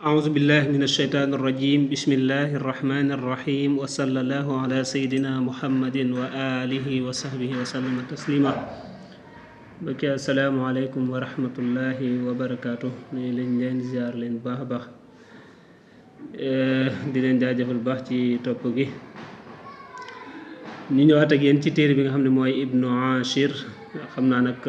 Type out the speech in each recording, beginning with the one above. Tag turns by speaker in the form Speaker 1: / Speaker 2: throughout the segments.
Speaker 1: أعوذ بالله من الشيطان الرجيم بسم الله الرحمن الرحيم وصلى الله على سيدنا محمد وآله وصحبه وسلم تسليما بك السلام عليكم ورحمة الله وبركاته لين زيار لين باخ باخ di leen jaajëfal baax ci topp gi ñu ñëwaat ak yéen ci téere bi nga xam ne mooy Ibnu Ashir xam naa nag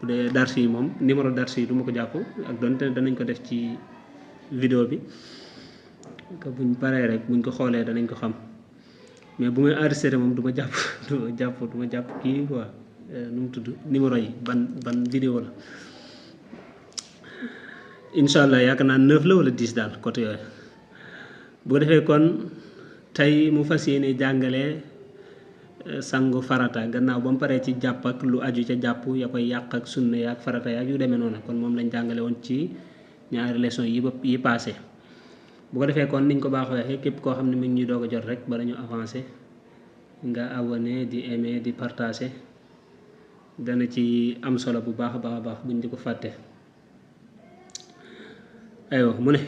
Speaker 1: bu dee dars yi moom numéro dars yi du ma ko jàpp ak donte danañ ko def ci vidéo bi que buñ paree rek buñ ko xoolee danañ ko xam mais bu may enregistré moom du ma jàpp kii quoi nu mu tudd numéro yi ban vidéo la incha allah yaakaar naa 9 la wala 10 daal côté yooyu bu ko defee kon tey mu fas yéene jàngale sangu farata gannaaw ba mu paree ci jàpp ak lu aju ca jàpp ya koy yàq ak sunna ya ak farata ya ak yu demee noonu kon moom lañ jàngale woon ci ñaari leçon yi passé bu ko defee kon niñ ko baax waxee képp koo xam ne mi ngi ñuy doog a jot rek bala ñu avancé nga abonné di aimer di partager dana ci am solo bu baax a baax buñ di ko fàtte aywa mu ne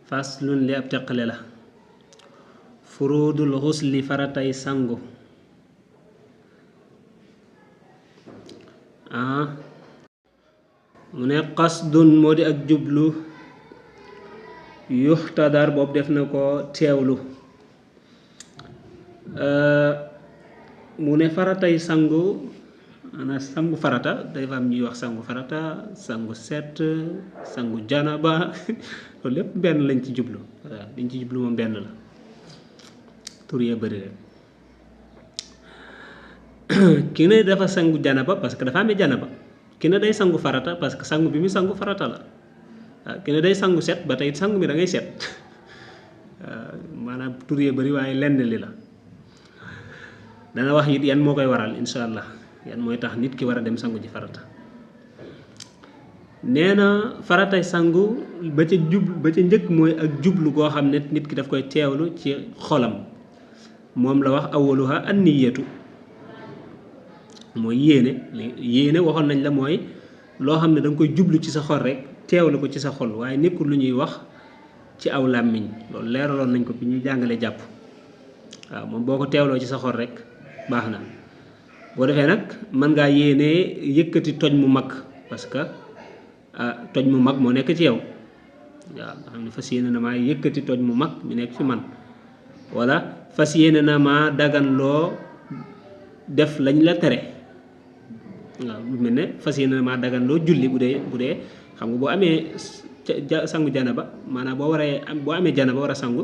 Speaker 1: faslun li ab teqale la furudul xusli faratay sangu mu ne qasdun moo di ak jublu yuxtadar boobu def na ko teewlu mu ne faratay sangu ana sangu farata day fa am ñuy wax sangu farata sangu set sangu janaba loolu lépp benn lañ ci jublu waaw liñ ci jublu moom benn la tur yee bëri rek ki ne dafa sangu janaba parce que dafa amee janaba ki ne day sangu farata parce que sangu bi mu sangu farata la waaw ki ne day sangu set ba tey sangu mi da ngay set maanaam tur yee bëri waaye lenn li la dana wax it yan moo koy waral insha allah yan mooy tax nit ki war a dem sangu ji farata nee na faratay sangu ba ca njëkk mooy ak jublu goo xam ne nit ki daf koy teewlu ci xolam moom la wax awaluha an niyatu mooy yéene waxoon nañ la mooy loo xam ne da nga koy jublu ci sa xol rek teewlu ko ci sa xol waaye nekkul lu ñuy wax ci aw làmmiñ loolu leeraloon nañ ko bi ñuy jàngalee jàpp waaw moom boo ko teewloo ci sa xol rek baax na boo defee nag mën ngaa yéenee yëkkati toj mu mag parce que toj mu mag moo nekk ci yow waaw nga xam ne fas yéene na maa yëkkati toj mu mag mi nekk fi man wala fas yéene na maa dagan loo def lañ la tere waaw lu mel ne fas yéene na maa dagan loo julli bu dee xam nga boo amee sangu janaba maanaam boo amee janaba war a sangu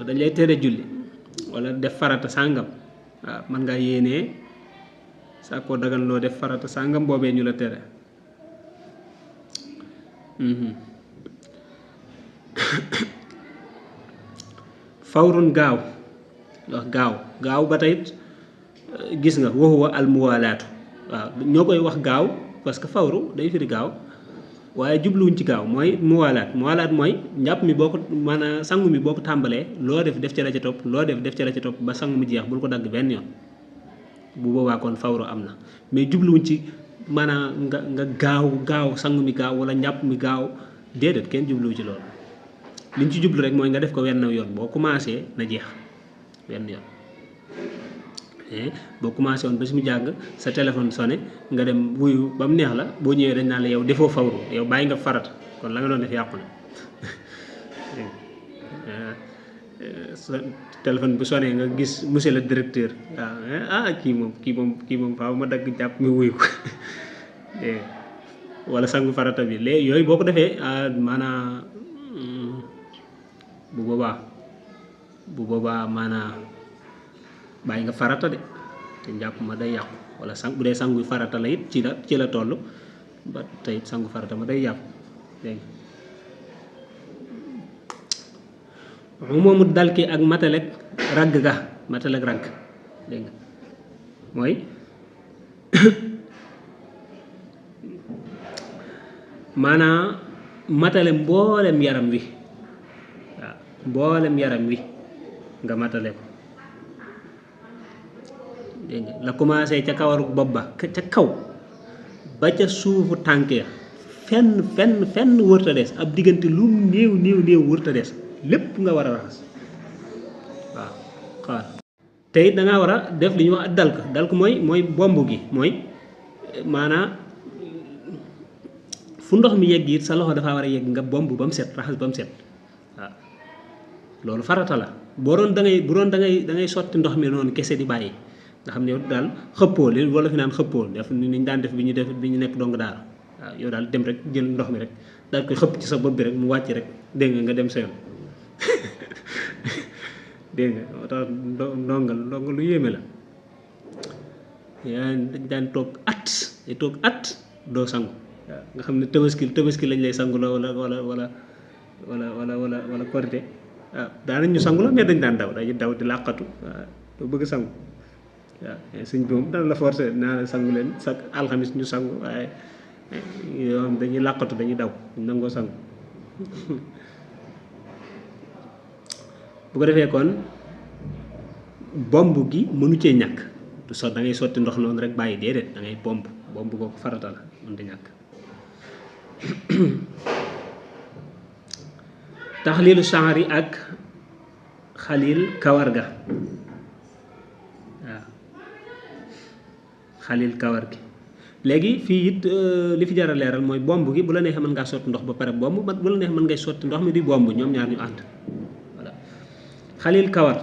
Speaker 1: dañ lay tere julli wala def farata sàngam waaw mën ngaa yéenee saa koo dagan loo def farata sàngam boobee ñu la tere fawrun gaaw wax gaaw ba tey gis nga waxuwa almuwalaatu waaw ñoo koy wax gaaw parce que fawru day firi gaaw waaye jubluwuñ ci gaaw mooy muwalaat mooy njàpp mi boo ko maanaam sangu mi boo ko tàmbalee loo def ca la ca topp loo def ca la ca topp ba sangu mi jeex bul ko dagg benn yoon bu boobaa kon fawru am na mais jubluwuñ ci maanaam nga gaaw sangu mi gaaw wala njàpp mi gaaw déedéet kenn jubluwu ci loolu liñ ci jublu rek mooy nga def ko wenn yoon boo commencé na jeex wenn yoon boo commencé woon ba su mu jàng sa téléphone sonné nga dem wuyu ba mu neex la boo ñëwee dañ naan la yow defoo fawru yow bàyyi nga farata kon la nga doon def yàqu na sa téléphone bu sonné nga gis monsieur le directeur waaw kii moom faaw ma dagg jàpp mi wuyu ko wala sangu farata bi léegi yooyu boo ko defee maanaam bu boobaa maanaam bàyyi nga farata de te njàpp ma day yàqu wala bu dee sangu farata la it ci la toll ba tey sangu farata ma day yàqu dégg nga moomu dal ki ak matalek ragg dégg nga mooy maanaam matale mboolem yaram wi waaw mboolem yaram wi nga matale ko dégg nga la commencé ca kawaru bopp ba ca kaw ba ca suufu tànk ya fenn wërta des ab diggante lu néew wërta des lépp nga war a raxas waaw xaar te it da ngaa war a def li ñuy wax dalk mooy bomb gi mooy maanaam fu ndox mi yegg it sa loxo dafa war a yegg nga bomb ba mu set raxas ba mu set waaw loolu farata la bu doon da ngay sotti ndox mi noonu kese di bàyyi nga xam ne yow daal xëppoo li wala fi naan xëppoo def ni ñu daan def bi ñu nekk dong daara waaw yow daal dem rek jël ndox mi rek daal koy xëpp ci sa bopp bi rek mu wàcc rek dégg nga dem sa yoon dégg nga moo tax ndongal lu yéeme la yaa dañ daan toog at doo sangu waaw nga xam ne tabaski lañ lay sangu la wala korité waaw daanañ ñu sangu la mais dañ daan dañuy daw di làqatu waaw doo bëgg sangu waaw suñ bi moom dana la forcé naa la sangu leen sa alxamis ñu sangu waaye yoo xam dañuy làqatu dañuy daw ñu nangoo sangu bu ko defee kon bomb gi mënu cee ñàkk du so da ngay sotti ndox noonu rek bàyyi déedéet da ngay bomb kooku farata la mënut a ñàkk taxliilu sha'ri ak xalil kawar ga waaw xalil kawar gi léegi fii it li fi jar a leeral mooy bomb gi bu la neexee mën ngaa sotti ndox ba pare bomb bu la neexee mën ngay sotti ndox mi di bomb ñoom ñaar ñu ànd voilà xalil kawar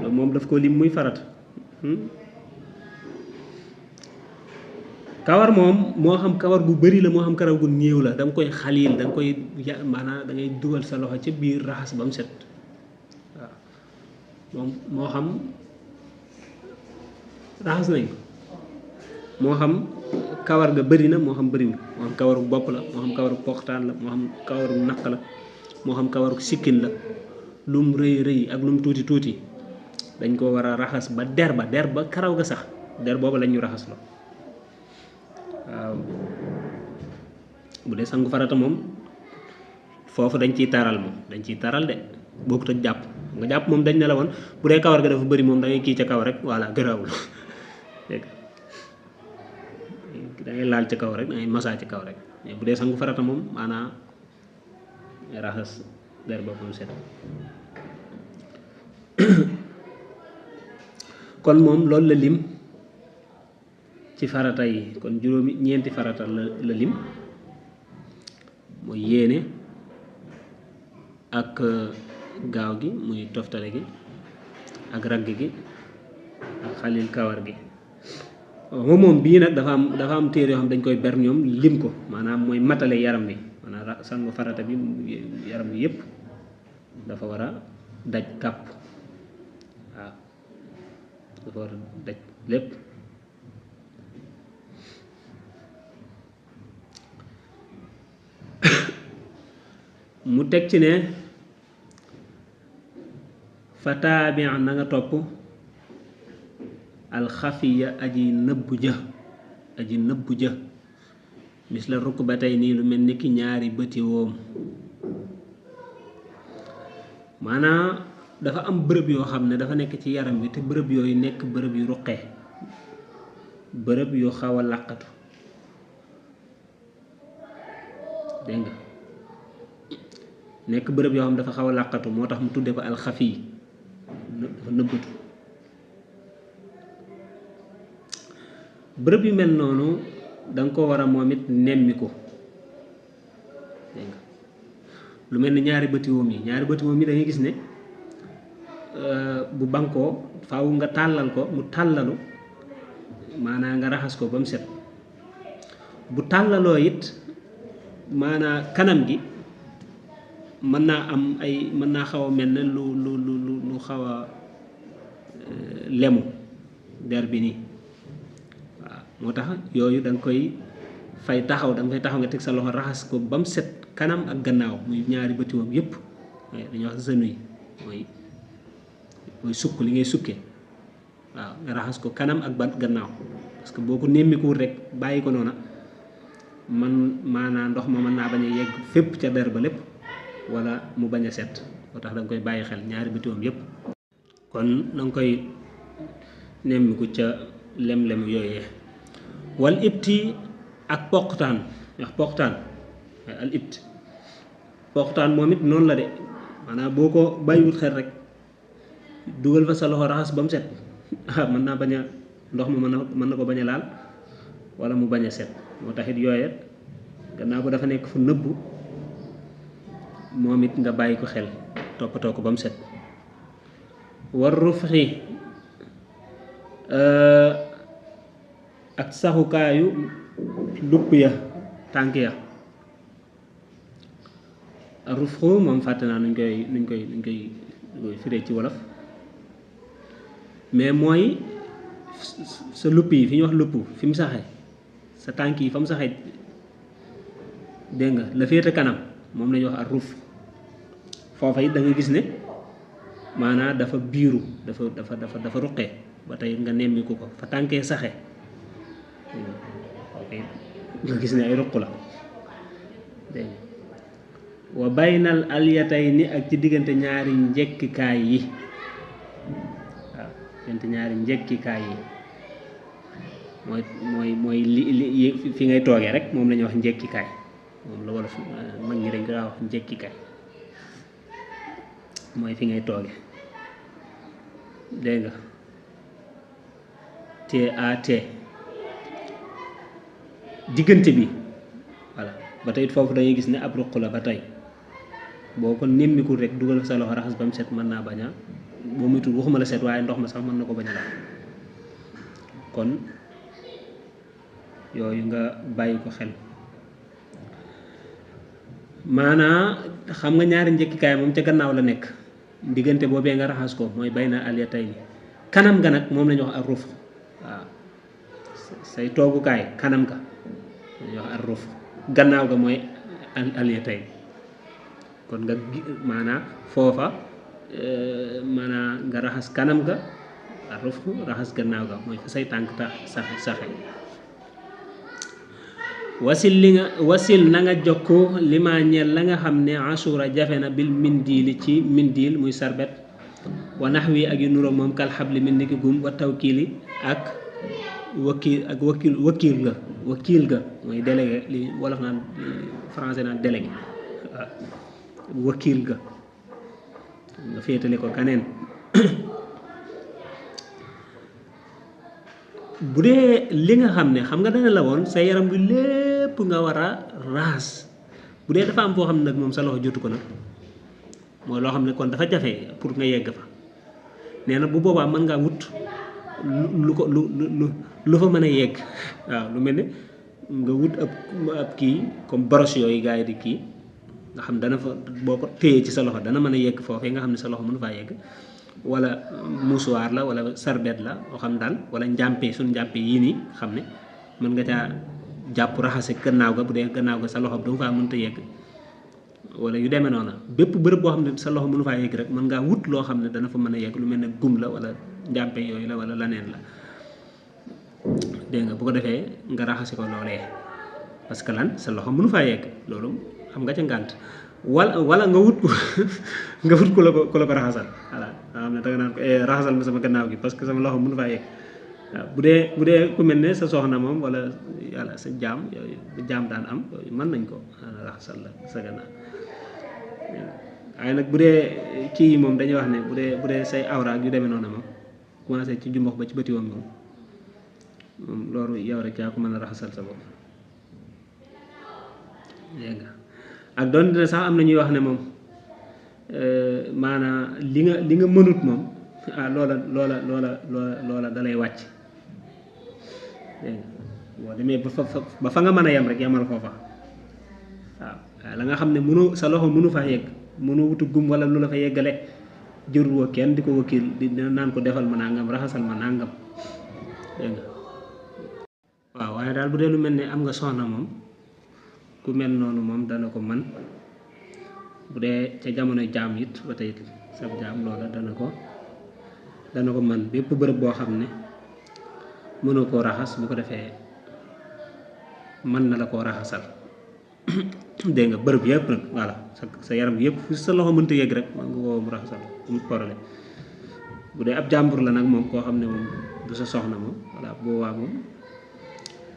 Speaker 1: loolu moom daf ko lim muy farat kawar moom moo xam kawar gu bari la moo xam kawar gu néew la da nga koy xalil da nga koy maanaam da ngay dugal sa loxo ci biir raxas ba mu set waaw moom moo xam raxas nañ ko moo xam kawar ga bëri na moo xam bëriwul moo xam kawaru bopp la moo xam kawaru poxtaan la moo xam kawaru naq la moo xam kawaru sikkin la lum rëy ak lum tuuti dañ ko war a raxas ba der ba karaw ga sax der boobu lañ ñu raxas la waaw bu dee sangu farata moom foofu dañ ciy taral de bokkut ak jàpp nga jàpp moom dañ ne la woon bu dee kawar ga dafa bëri moom da ngay kii ca kaw rek voilà gëraawul dégg da ngay laal ci kaw rek da ngay masaa ci kaw rek mais bu dee sangu farata moom maanaam raxas der ba mu set kon moom loolu la lim ci farata yi kon ñeenti farata la lim mooy yéene ak gaaw gi muy toftale gi ak ragg gi ak xalil kawar gi moom bii nag dafa am téere yoo xam dañ koy ber ñoom lim ko maanaam mooy matale yaram bi maanaam sangu farata bi yaram bi yépp dafa war a daj kàpp waaw dafa war a daj lépp mu teg ci ne fa taabi na nga topp alxafiya aji nëbbu ja mis la rukk ba tey nii lu mel ni ki ñaari bëti woom maanaam dafa am bërëb yoo xam ne dafa nekk ci yaram bi te bërëb yooyu nekk bërëb yu ruqee bërëb yu xaw a làqatu dégg nga nekk bërëb yoo xam dafa xaw a làqatu moo tax mu tudde ko alxafi dafa nëbbatu bërëb yu mel noonu danga ko war a moom it nemmi ko dégg nga lu mel ni ñaari bëti woom yi da ngay gis ne bu bankoo faaw nga tàllal ko mu tàllalu maanaam nga raxas ko ba mu set bu tàllaloo it maanaam kanam gi mën naa xaw a mel ne lu xaw a lemu der bi nii waaw moo tax yooyu da nga koy fay taxaw nga teg sa loxo raxas ko ba mu set kanam ak gannaaw muy ñaari bëtiwoom yépp dañuy wax sënu yi mooy sukk li ngay sukkee waaw nga raxas ko kanam ak gannaaw parce que boo ko némmikuwul rek bàyyi ko noona maanaam ndox ma mën naa bañ a yegg fépp ca der ba lépp wala mu bañ a set moo tax da nga koy bàyyi xel ñaari bëtiwoom yépp kon da nga koy nemmiku ca lem-lem yooyee wal ibti ak poqtaan wax poqtaan waaye al ibt poqtaan moom it noonu la de maanaam boo ko bàyyiwut xel rek dugal fa sa loxo raxas ba mu set mën naa bañ a ndox ma mën na ko bañ a laal wala mu bañ a set moo tax it yooye gannaaw ko dafa nekk fu nëbbu moom it nga bàyyi ko xel toppatoo ko ba mu set war rufxi ak saxukaayu lupp ya tànk ya rufxu moom fàtte naa nuñ koy firee ci wolof mais mooy sa lupp yi fi ñu wax lupp fi mu saxe sa tànk yi fa mu saxe dégg nga la féete kanam moom la ñuy wax ak ruf foofa it da nga gis ne maanaam dafa biiru dafa ruqee ba tey nga nemmiku ko fa tànkee saxe nga gis ne ay ruq la dégg nga wa baynal alyatayni ak ci diggante ñaari njekkikaay yi waaw diggante ñaari njekkikaay yi mooy li fi ngay toogee rek moom la ñuy wax njekkikaay moom la wolof mag ñi dañ ko wax njekkikaay mooy fi ngay tooge dégg nga TAT diggante bi voilà ba tey foofu dañuy gis ne ab ruq la ba tey boo ko nemmikul rek dugal sa loxo raxas ba mu set mën naa bañ a boo muy tudd waxuma la set waaye ndox ma sax mën na ko bañ a laal kon yooyu nga bàyyi ko xel maanaa xam nga ñaari njëkkikaay moom ca gannaaw la nekk diggante boobee nga raxas ko mooy bayna alyatayni kanam ga nag moom la ñuy wax ar ruf waaw say toogukaay kanam ga la ñuy wax ar ruf gannaaw ga mooy alyatayni kon nga maanaa foofa maanaa nga raxas kanam ga ar ruf raxas gannaaw ga mooy fa say tànk tax saxe wasil na nga jokkoo li ma ñeel la nga xam ne asura jafe na bil mindili ci mindil muy sarbet wa nax wi ak yu nuro moom kal xabli min niki gum wa tawkiili ak wakiil ga mooy délégué li wolof naan français naan délégué waaw wakiil ga nga féetale ko kaneen bu dee li nga xam ne xam nga dana la woon sa yaram bi lépp nga war a raxas bu dee dafa am foo xam ne nag moom sa loxo jotu ko nag mooy loo xam ne kon dafa jafe pour nga yegg fa nee na bu boobaa mën ngaa wut lu fa mën a yegg waaw lu mel ne nga wut ab kii comme brosse yooyu gars yi di kii nga xam dana fa boo ko téyee ci sa loxo dana mën a yegg foofee nga xam ne sa loxo mënu faa yegg wala mouchoir la wala sarbet la loo xam daal wala njàmpe suñu njàmpe yii nii xam ne mën nga caa jàpp raxase gannaaw ga bu dee gannaaw ga sa loxo bi danga faa mënta yegg wala yu demee noona bépp bërëb boo xam ne sa loxo mënu faa yegg rek mën ngaa wut loo xam ne dana fa mën a yegg lu mel ne gum la wala njàmpe yooyu la wala laneen la dégg nga bu ko defee nga raxase ko loolee parce que lan sa loxo mënu faa yegg loolu xam nga ca ngànt wala nga wut ko nga wut ku la ko raxasal voilà nga xam ne danga naan ko raxasal ma sama gannaaw gi parce que sama loxo mënu faa yegg waaw bu dee ku mel ne sa soxna moom wala yàlla sa jaam yooyu jaam daan am yooyu mën nañ ko raxasal la sa gannaaw waaye nag bu dee kii yi moom dañuy wax ne bu dee say awra ak yu demee noonu moom commencé ci jumbox ba ci bëti woon moom loolu yow rek yaa ko mën a raxasal sa bopp dégg nga ak doon dina sax am na ñuy wax ne moom maanaam li nga mënut moom loola dalay wàcc dégg nga boo demee ba fa nga mën a yem rek yemal foofa waaw la nga xam ne mënu sa loxo mënu faa yegg mënu wutu gum wala lu la fa yeggale jërul woo kenn di ko wakiil di naan ko defal ma nangam raxasal ma nangam dégg nga waaw waaye daal bu dee lu mel ne am nga soxna moom ku mel noonu moom dana ko man bu dee ca jamono jaam it ba tey sab jaam loola dana ko man bépp bërëb boo xam ne mënoo koo raxas bu ko defee mën na la koo raxasal dégg nga bërëb yëpp nag voilà sa yaram bi yëpp fu sa loxo mënta yegg rek man nga woo mu raxasal mu problème bu dee ab jàmbur la nag moom koo xam ne moom du sa soxna moom voilà boobaa moom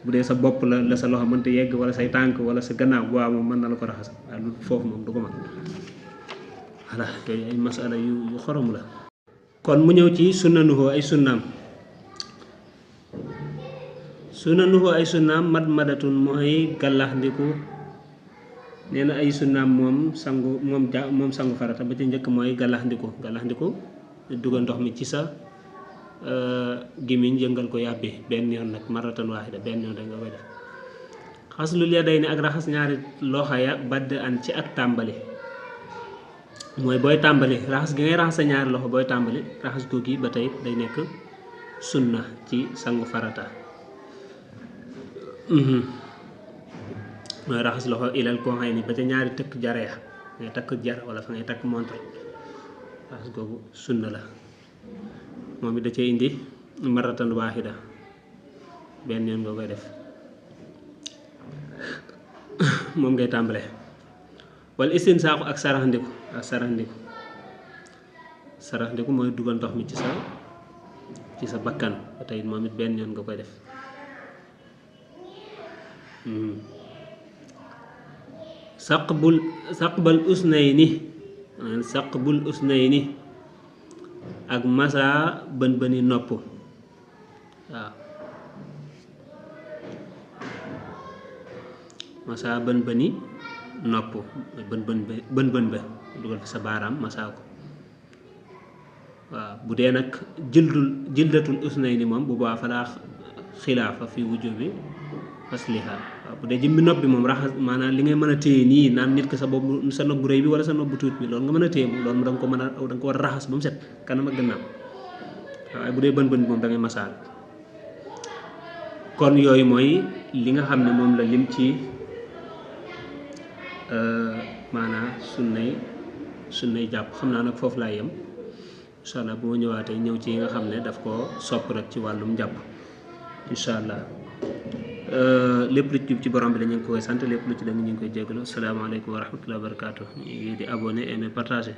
Speaker 1: bu dee sa bopp la sa loxo mënta yegg wala say tànk wala sa gannaaw bu waaw moom mën na la ko raxas waaye lu foofu moom du ko mën voilà yooyu ay masala yu xorom la. kon mu ñëw ci sunnanuhu ay sunnaam mad madatun mooy gàllax ndiku nee na ay sunnaam moom sangu farata ba ci njëkk mooy gàllax ndiku dugal ndox mi ci sa gémmiñ yëngal ko yàbbi benn yoon nag maratan waaxida benn yoon rek nga koy def. xaslul yadayni ak raxas ñaari loxo ya badd an ci ak tàmbali mooy booy tàmbali raxas gi ngay raxas sa ñaari loxo booy tàmbali raxas googu ba tey day nekk sunna ci sangu farata. mooy raxas loxo ilal koo xay ni ba ca ñaari tëkk jare ya ngay takk jar wala fa ngay takk montre raxas googu sunna la moom it da cee indi maratan waaxida benn yoon nga koy def moom ngay tàmbale. wala istinsaaku ak saraxndiku mooy dugal ndox mi ci sa bakkan ba tey moom it benn yoon nga koy def. saqbal usnayni ak masa bën-bëni nopp waaw masa bën-bëni nopp bën ba dugal fi sa baaraam masa ko waaw bu dee nag jildatul usnayni moom bu baax falaa xilaafa fi wujubi fasliha waaw bu dee jëmmi nopp bi moom raxas maanaam li ngay mën a téye nii naan nit ki sa nopp bu rëy bi wala sa nopp bu tuut bi loolu nga mën a téye moom loolu da nga ko war a raxas ba mu set kanam ak gannaaw waaye bu dee bën bi moom da ngay masaal. kon yooyu mooy li nga xam ne moom la lim ci maanaam sunnay jàpp xam naa nag foofu laa yem incha allah bu ma ñëwaatee ñëw ci yi nga xam ne daf koo sopp rek ci wàllum jàpp incha allah. lépp lu jub ci borom bi la ñu ngi koy sant lépp lu ci dëng ñu ngi koy jégalu asalaamaaleykum wa rahmatulah wa barakaatu ñu ngi di abonné aimer partager.